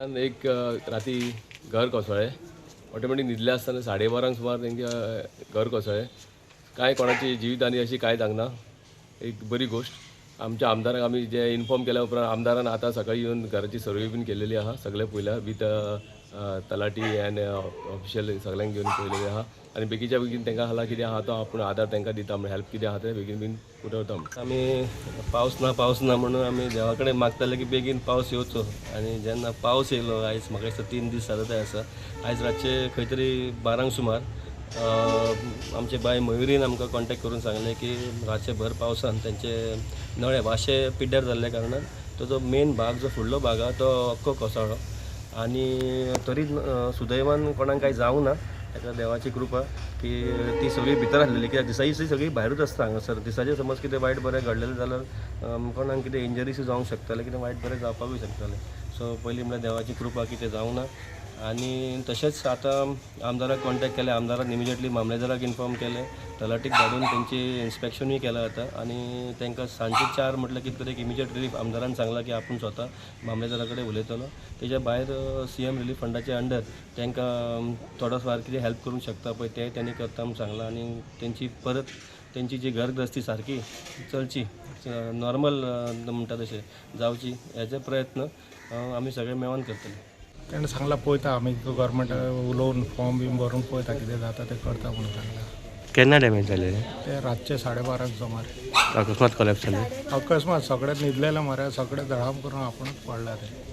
एक राती घर कोसळ्ळें. ऑटोमॅटीक न्हिदले आसतना 12:30 सुमार तेंचे घर कोसळ्ळें. कांय कोणाची जिवीत अशी कांय जावंक ना. एक बरी गोश्ट. आमच्या आमदाराक आमी जे इन्फॉर्म केल्या उपरांत आमदारान आतां सकाळी येवन घराची सर्वे बीन केलेली आहा. सगळें पळयल्या विथ तलाटी आनी ऑफिशियल सगळ्यांक घेवन पळयलेलें आहा. आनी बेगीच्या बेगीन तांकां हाला कितें आहा तो आपूण आदार तांकां दिता म्हण हेल्प कितें आहा तें बेगीन बेगीन पुरवता म्हण. आमी पावस ना पावस ना म्हणून आमी देवा कडेन मागताले की बेगीन पावस येवचो. आनी जेन्ना पावस येयलो आयज म्हाका दिसता 3 दीस जाता ते आसा. आयज रातचे खंय तरी 12 सुमार आमचे बाय मयुरीन आमकां कॉन्टेक्ट करून सांगलें की रातचे भर पावसान तेंचे नळे वाशे पिड्ड्यार जाल्ल्या कारणान तो जो मेन भाग जो फुडलो भाग आहा तो अख्खो कोसळ्ळो. आनी तरी सुदैवान कोणाक कांय जावंक ना. ताका देवाची कृपा की ती सगळी भितर आसलेली, कित्याक दिसाची सगळी भायरूच आसता हांगासर. दिसाचें समज कितें वायट बरें घडलेलें जाल्यार कोणाक कितें इंजरीसूय जावंक शकतालें, कितें वायट बरें जावपाकूय शकतालें. सो पयलीं म्हळ्यार देवाची कृपा की तें जावंक ना. आनी तशेंच आतां आमदाराक कॉन्टेक्ट केलें, आमदारान इमिजिएटली मामलेदाराक इन्फॉर्म केलें, तलाटीक धाडून तेंची इन्स्पेक्शनूय केलां आतां. आनी तांकां सांजचे 4 म्हटल्यार कितें तरी एक इमिजिएट रिलीफ आमदारान सांगलां की आपूण स्वता मामलेदारा कडेन उलयतलो. तेच्या भायर CM relief फंडाच्या अंडर तांकां थोडो फार कितें हेल्प करूंक शकता पळय तें तेणी करता म्हूण सांगलां. आनी तेंची परत तेंची जी घरग्रस्ती सारकी चलची, नॉर्मल म्हणटा तशें जावची हेजे प्रयत्न आमी सगळे मेळोन करतले. ताणें सांगलां पळयता आमी गव्हर्मेंट उलोवन फॉर्म बीन भरून पळयता कितें जाता तें करता म्हणून सांगलां. केन्ना डॅमेज जालें ते रातचे 12:30 सुमार. अकस्मात कोलॅप्स जालें? अकस्मात सगळें न्हिदलेलें मरे, सगळें धडाम करून आपूणच पडला तें.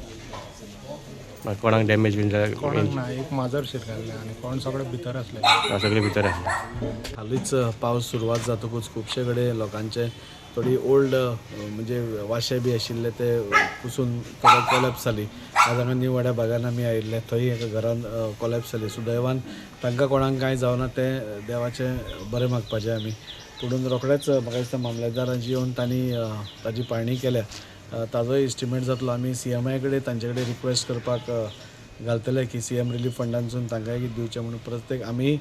कोणाक डॅमेज बीन जालें? कोणाक ना, एक माजर शिरकाल्लें आनी कोण सगळे भितर आसले. सगळे भितर आसले. हालींच पावस सुरवात जातकूच खुबशे कडेन लोकांचे थोडी ओल्ड म्हणजे वाशे बी आशिल्ले ते पुसून थोडे कोलॅप्स जाली. आज हांगा न्यू वाड्या भागान आमी आयिल्ले, थंय एका घरान कोलॅप्स जाली. सुदैवान तांकां कोणाक कांय जावना, तें देवाचें बरें मागपाचें आमी. पुणून रोखडेच म्हाका दिसता मामलेदारांची येवन तांणी ताजी पाळणी केल्या. ताजोय इस्टिमेट जातलो. आमी CMI कडेन तांचे कडेन रिक्वेस्ट करपाक घालतले की CM relief फंडांतसून तांकांय कितें दिवचें म्हणून. प्रत्येक आमी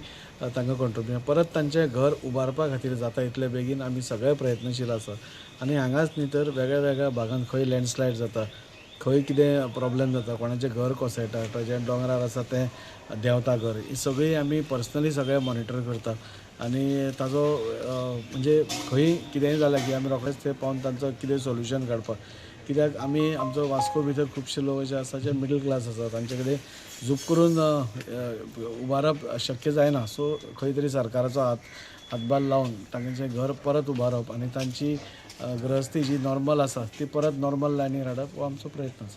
तांकां कॉन्ट्रिब्युशन परत तांचें घर उबारपा खातीर जाता इतले बेगीन आमी सगळे प्रयत्नशील आसा. आनी हांगाच न्ही तर वेगळ्या वेगळ्या भागांत खंय लँडस्लायड जाता, खंय कितें प्रॉब्लेम जाता, कोणाचें घर कोसळटा, जें दोंगरार आसा तें देंवता घर, ही सगळीं आमी पर्सनली सगळें मॉनिटर करता. आनी ताजो म्हणजे खंय कितेंय जालें की आमी रोखडेच थंय पावन तांचो कितें सोल्युशन काडपाक. कित्याक आमी आमचो वास्को भितर खुबशे लोक अशे आसा जे मिडल क्लास आसा, तांचे कडेन झूप करून उबारप शक्य जायना. सो खंय तरी सरकाराचो हातभार लावन तांचें घर परत उबारप आनी तांची गृहस्थी जी नॉर्मल आसा ती परत नॉर्मल लायनीर हाडप हो आमचो प्रयत्न आसा.